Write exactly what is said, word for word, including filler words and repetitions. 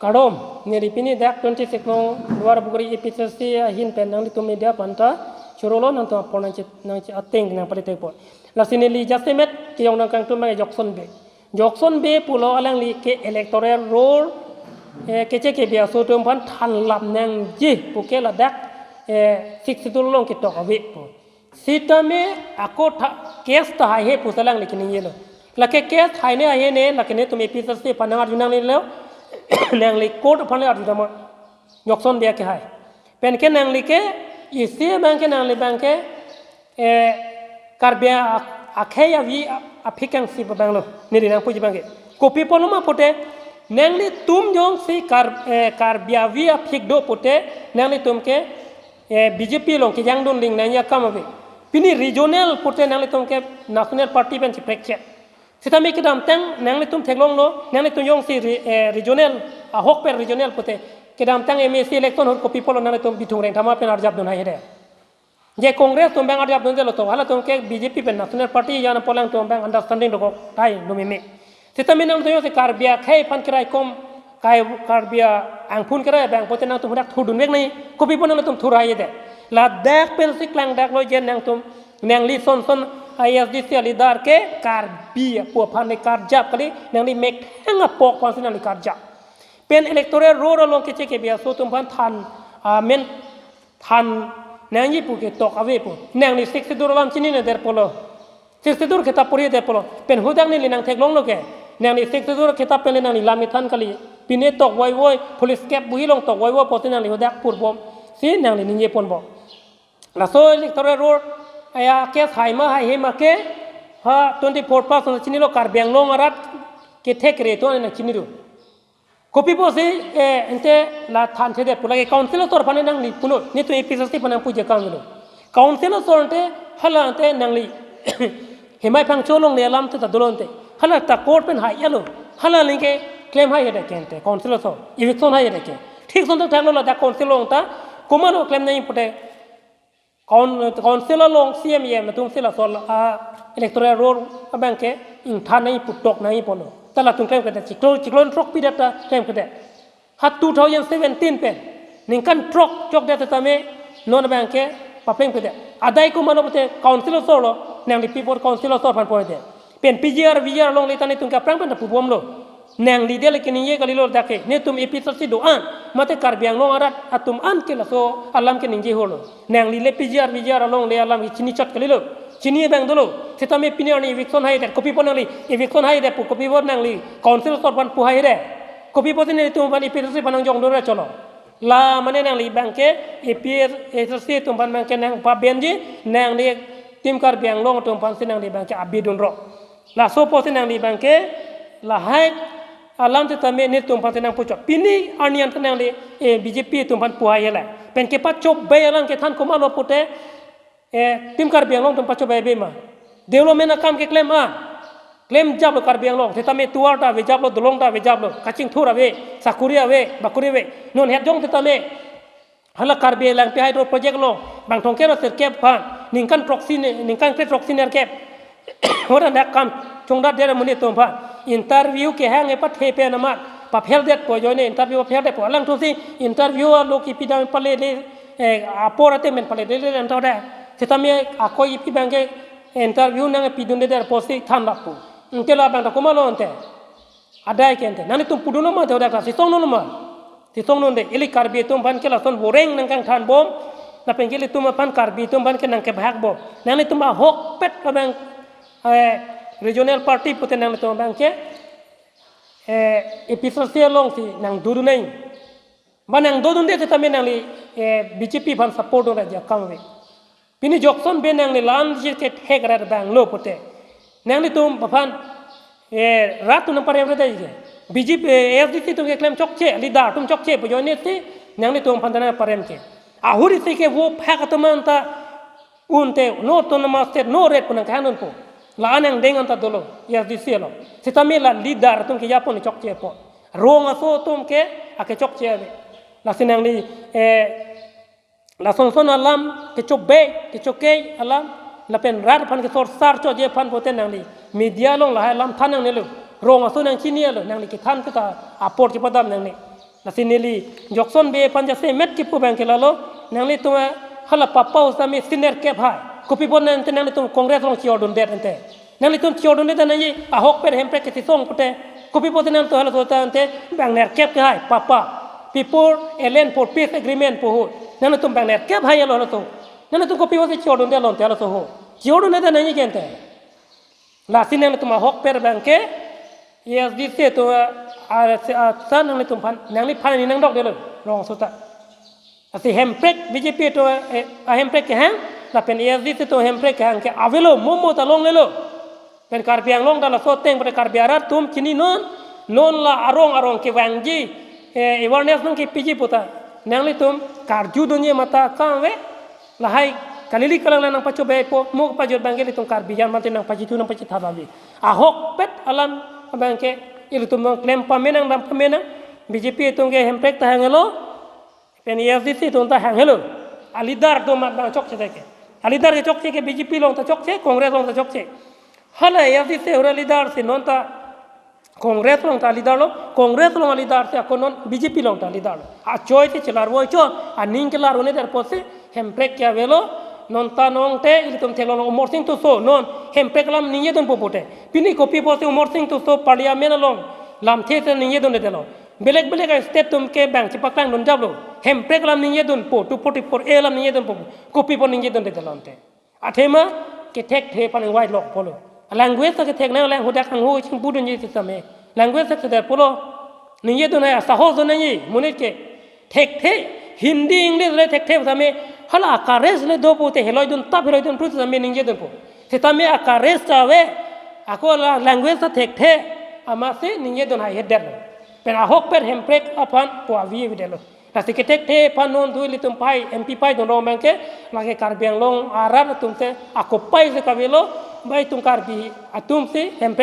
Kardom, neli pini dak twenty-six no Duarbagori A P H L C ahin pen nanglitum media aphanta chorolo, nangtum apor nangche, nangche ateng nangpalitekpo. Lasi neli jasemet keyong nangkangtum abang Jokson Bey. Jokson Bey pulo alangli ke electoral roll, eh, keche kebi aso atum aphan thanlap nangji pu ke ladak, eh, Sixth Schedule along ketok ave pu. Sitame ako tha, case ta haihe pusi alangli keningjelo. Lake case haine haihene, lake netum A P H L C aphan nang-arju nangnelo, nangli court aphan le arju dama. Jokson Bey ke hai. Penke nangli ke, isi abang ke nangli abang ke, eh, Karbi a-, akhei avi a-, aphik kangsi abang lo. Neli nangpuji abang ke. Kopi apotlo ma pute, nanglitum jongsi Kar-, eh, Karbi avi aphik do pute, nanglitum ke, eh, B J P along kejangdun ding nangji akam ave. Pini regional pute nanglitum ke national party pen cheprekche. Sitame kedamtang nanglitum theklonglo, nanglitum jongsi re-, eh, regional ahok pen regional pute, kedamtang M A C election ahut kopi apotlo nanglitum Bithung Rengthama pen arjapdun haihede. Je Congress atum abang arjapdundelo to, halatum ke B J P pen national party jan apot alangtum abang understanding dokok tahai lumeme. Sitame nangtum jongsi Karbi akhei aphan keraikom, kai Karbi angphun kerai abang pute nangtum hadak thurdunvek nangji, kopi apot nangtum thur haihede. Ladak pensi klangdaklo je nangtum, nangli sonson A S D C a-leader ke Karbi pu aphan le karjap kali, nangli methang apok aphansi nangli karjap. Pen electoral roll along keche kebi aso atum aphan than, ah, men than nangji pu ketok ave pu. Nangli Sixth Schedule alam chinine der pulo. Sixth Schedule kitap pori-et pulo. Pen hadak neli nangtheklonglo ke, nangli Sixth Schedule kitap pen le nangli lam kethan kali. Pine tok voivoi, police cap buhi along tok voivoi pusi nangli hadak purbom. Si nangli ningjeponbom. Laso electoral roll a-case hai ma haihe ma ke, ha twenty-four plus nangchinilo, Karbi Anglong arat kethek kere atum nangchinidun. Kopi apotsi, eh, ante la thanthedet pu, lake council asor aphan nangli punon, netum A P H L C aphan nangpuji akam lo. Council asor ante hala ante nangli Hemai Phangcho along le alam ta dolo ante. Hala ta court pen hailo. Hala link ke klem haihede ke ante council asor. Eviction haihede ke. Thik ason ta thanglo ladak council along ta. Komatlo klem nangji pute. Coun-, council along C M E M atum si laso a electoral roll abang ke ingthan nangji pu, tok nangji pulo. Ta latum klemkledet, chiklo, chiklo throk pidet ta klemkledet. Ha two thousand seventeen pen ningkan throk chokdet tame non abang ke papeng pedet. Adai komatlo pute council asor lo, nangli pi apot council asor aphan pudet. Pen P G R, V G R along le ta netum ke aphrang pen ta pubomlo. Nangli dele keningje kalilo dak ke. Netum A P H L C do-an, mate Karbi Anglong arat atum an ke laso alam keningje holo. Nangli le P G R, V G R along le alam ke chini chot kalilo. Chini abang dolo. Sitame pini arni eviction haidet. Kopi apot nangli eviction haidet pu, kopi apot nangli council asor aphan pu haihede. Kopi apotsi netum aphan A P H L C aphan nangjongdunre cholo. La mane nangli abang ke A P H L C atum aphan abang ke nangpabenji, nangli Team Karbi Anglong atum aphansi nangli abang ke abidunrok. Laso apotsi nangli abang ke lahai alam sitame netum aphansi nangpuchot. Pini arni anta nangli, eh, B J P atum aphan pu haihela. Pen kepachobei alam kethan komatlo pute, eh, Team Karbi Anglong atum pachobei ave ma. Development akam keklem a. Klemjaplo Karbi Anglong. Sitame tovar ta avejaplo, dolong ta avejaplo. Kachingthur ave, sakuri ave, bakuri ave. Non het jong sitame hala Karbi Langpi Hydro Project along bang thomkep ra sirkep aphan, ningkan throksi ne, ningkan kre throksi nerkep. Hoda dak kam chongdatdet amonit atum aphan. Interview kehang e pathe pen amat papheldetpo, ajoine interview papheldetpo. Alangthusi interview alo kipi dam pale le, eh, apor ate men pale le le anta da. Sitame ako ipi abang ke interview nangpidundedet pusi thanlappo. Ante labang ta komatlo ante. Adai ke ante. Nanglitum pudunlo ma te hodak ta, chetongdunlo ma? Chetongdunde. Ili Karbi atum aphan ke lason boreng nangkangthanbom. Lapen ke ilitum aphan, Karbi atum aphan ke nangkebahakbom. Nanglitum ahokpet abang, eh, regional party pute nanglitum abang ke, eh, A P H L C alongsi nangdodun nang. Ba nangdodunde sitame nangli, eh, B J P aphan support dunra jakam ave. Pini Jokson Bey nangli la-ansi kethek rat abang lo pute, nanglitum aphan, eh, rat atum nangparemre dei ke. B J P, eh, A S D C atum keklem chokche, leader atum chokche pu ajoine si nanglitum aphan ta nangparem ke. Ahuri si ke vo phak atum anta unte, no autonomous state, no ret pu nangkehang dunpo. La-an angdeng anta dolo A S D C along. Sitame la leader atum kejapon chokche apot. Rong aso atum ke akechokche ave. Lasi nangli, eh, lasonson alam, kechobei, kechokei alam, lapen rat aphan kesorsar chotji aphan pute nangli media along lahai alam than nangnelo. Rong aso nangchinilo, nangli kethan ke ta apor kepadam nangne. Lasi neli Jokson Bey aphan jasemet kipu abang ke lalo, nanglitum hala papa usami senior kep hai. Kopi apot nangte nanglitum Congress along chiordundet ante. Nanglitum chiordundet nangji ahokpet hemprek kechisong pute. Kopi apot nangtum halaso ta ante bang nerkep ke hai papa. People Alliance for Peace Agreement pu ahut. Nanglitum bang nerkep hai alo halaso. Nanglitum kopi apot chiordundet lo ante halaso ho. Chiordundet nangji ke ante. Lasi nanglitum ahokpet abang ke, A S D C atum, ah, ah, ah, sa nanglitum aphan, nangliphan ni nangdokdetlo, rong sota. Lasi hemprek B J P atum, eh, ahemprek kehang, lapen A S D C atum hemprek kehang ke avelo, mo mo ta longlelo. Pen Karbi Anglong ta laso ateng pute Karbi arat atum chininon, non la arong arong kevangji, eh, awareness nangkepiji puta. Nanglitum karjudunji mata kangve, lahai kalili kalang nangpachobei po, mo pajut abang ke ilitum Karbi jan mate nangpachithu nangpachitha babi. Ahokpet alam abang ke ilitum nangklem pame nang dam pame nang, B J P atum ke hemprek ta hanglo, pen A S D C atum ta hanglo. Aleader atum mat abang chokche ke. Aleader ke chokche ke B J P along ta chokche, Congress along ta chokche. Hala A S D C ahut aleader si non ta Congress along ta aleader lo, Congress along aleader si ako non B J P along ta aleader lo. Achoi si chelarvo chot, aning kelarvo nedet apotsi hemprek ke avelo, non ta nangte ilitum theklong Amarsing Tisso, non hemprek alam ningjedunpo pute. Pini kopi apotsi Amarsing Tisso Parliament along lamthe si ningjedundetlo. Belek belek a-state atum ke bang chepaklangdun japlo. Hemprek alam ningjedunpo, two forty-four A alam ningjedunpo. Kopi apot ningjedundetlo ante. Athema kethekthe aphan ingvai lok pulo. Language ta kethek nang lang, hadak hanghu chingpudunji sitame. Language ta keder pulo. Ningjedun hai asahos do nangji, monit ke. Thekthe, Hindi, English le thekthe sitame. Hala a-courage le do pute heloidun tap heloidun prut sitame ningjedunpo. Sitame a-courage ta ave, ako la language ta thekthe, amatsi ningjedun hai hedet. Pen ahokpet hemprek aphan po avi avidetlo. Lasi kethekthe aphan non dui ilitum pai, M P pai dun rong abang ke, lake Karbi Anglong arat atum te, ako pai si kavelo, bai itum Karbi atum si hemprek